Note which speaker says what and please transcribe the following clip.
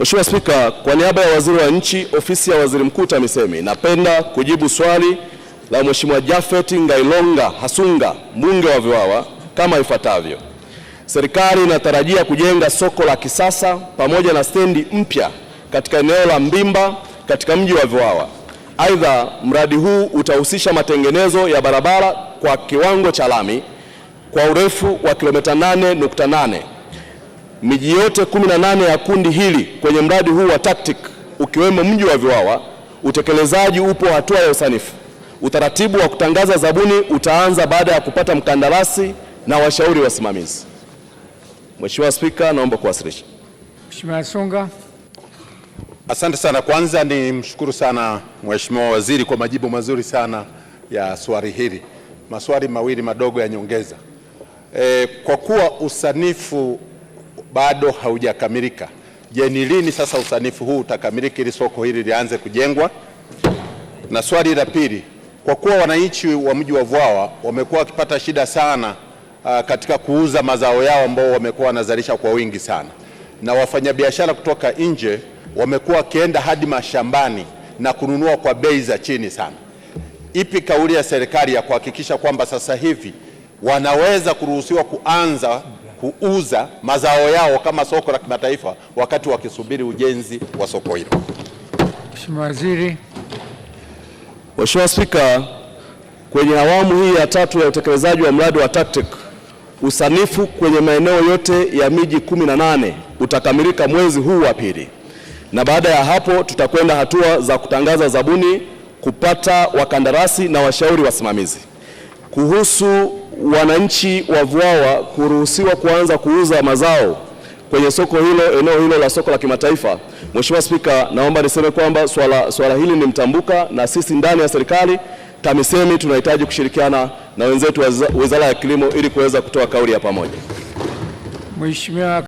Speaker 1: Mheshimiwa Spika, kwa niaba ya Waziri wa Nchi, Ofisi ya Waziri Mkuu TAMISEMI, napenda kujibu swali la Mheshimiwa Japhet Ngailonga Hasunga, mbunge wa Vwawa, kama ifuatavyo. Serikali inatarajia kujenga soko la kisasa pamoja na stendi mpya katika eneo la Mbimba katika mji wa Vwawa. Aidha, mradi huu utahusisha matengenezo ya barabara kwa kiwango cha lami kwa urefu wa kilomita 8.8. Miji yote 18 ya kundi hili kwenye mradi huu wa TACTIC ukiwemo mji wa Vwawa, utekelezaji upo hatua ya usanifu. Utaratibu wa kutangaza zabuni utaanza baada ya kupata mkandarasi na washauri wasimamizi. Mheshimiwa Spika, naomba kuwasilisha.
Speaker 2: Mheshimiwa Hasunga.
Speaker 3: Asante sana. Kwanza ni mshukuru sana Mheshimiwa Waziri kwa majibu mazuri sana ya swali hili. Maswali mawili madogo ya nyongeza. Kwa kuwa usanifu bado haujakamilika, je, ni lini sasa usanifu huu utakamilika ili soko hili lianze kujengwa? Na swali la pili, kwa kuwa wananchi wa mji wa Vwawa wamekuwa wakipata shida sana katika kuuza mazao yao ambao wamekuwa wanazalisha kwa wingi sana, na wafanyabiashara kutoka nje wamekuwa wakienda hadi mashambani na kununua kwa bei za chini sana. Ipi kauli ya serikali ya kuhakikisha kwamba sasa hivi wanaweza kuruhusiwa kuanza kuuza mazao yao kama soko la kimataifa wakati wakisubiri ujenzi wa soko hilo?
Speaker 2: Mheshimiwa Waziri.
Speaker 1: Mheshimiwa Spika, kwenye awamu hii ya tatu ya utekelezaji wa mradi wa TACTIC, usanifu kwenye maeneo yote ya miji 18 utakamilika mwezi huu wa pili, na baada ya hapo tutakwenda hatua za kutangaza zabuni, kupata wakandarasi na washauri wasimamizi. Kuhusu wananchi wa Vwawa kuruhusiwa kuanza kuuza mazao kwenye soko hilo, eneo hilo la soko la kimataifa, Mheshimiwa Spika, naomba niseme kwamba swala hili ni mtambuka, na sisi ndani ya serikali TAMISEMI tunahitaji kushirikiana na wenzetu wa Wizara ya Kilimo ili kuweza kutoa kauli ya pamoja.
Speaker 2: Mheshimiwa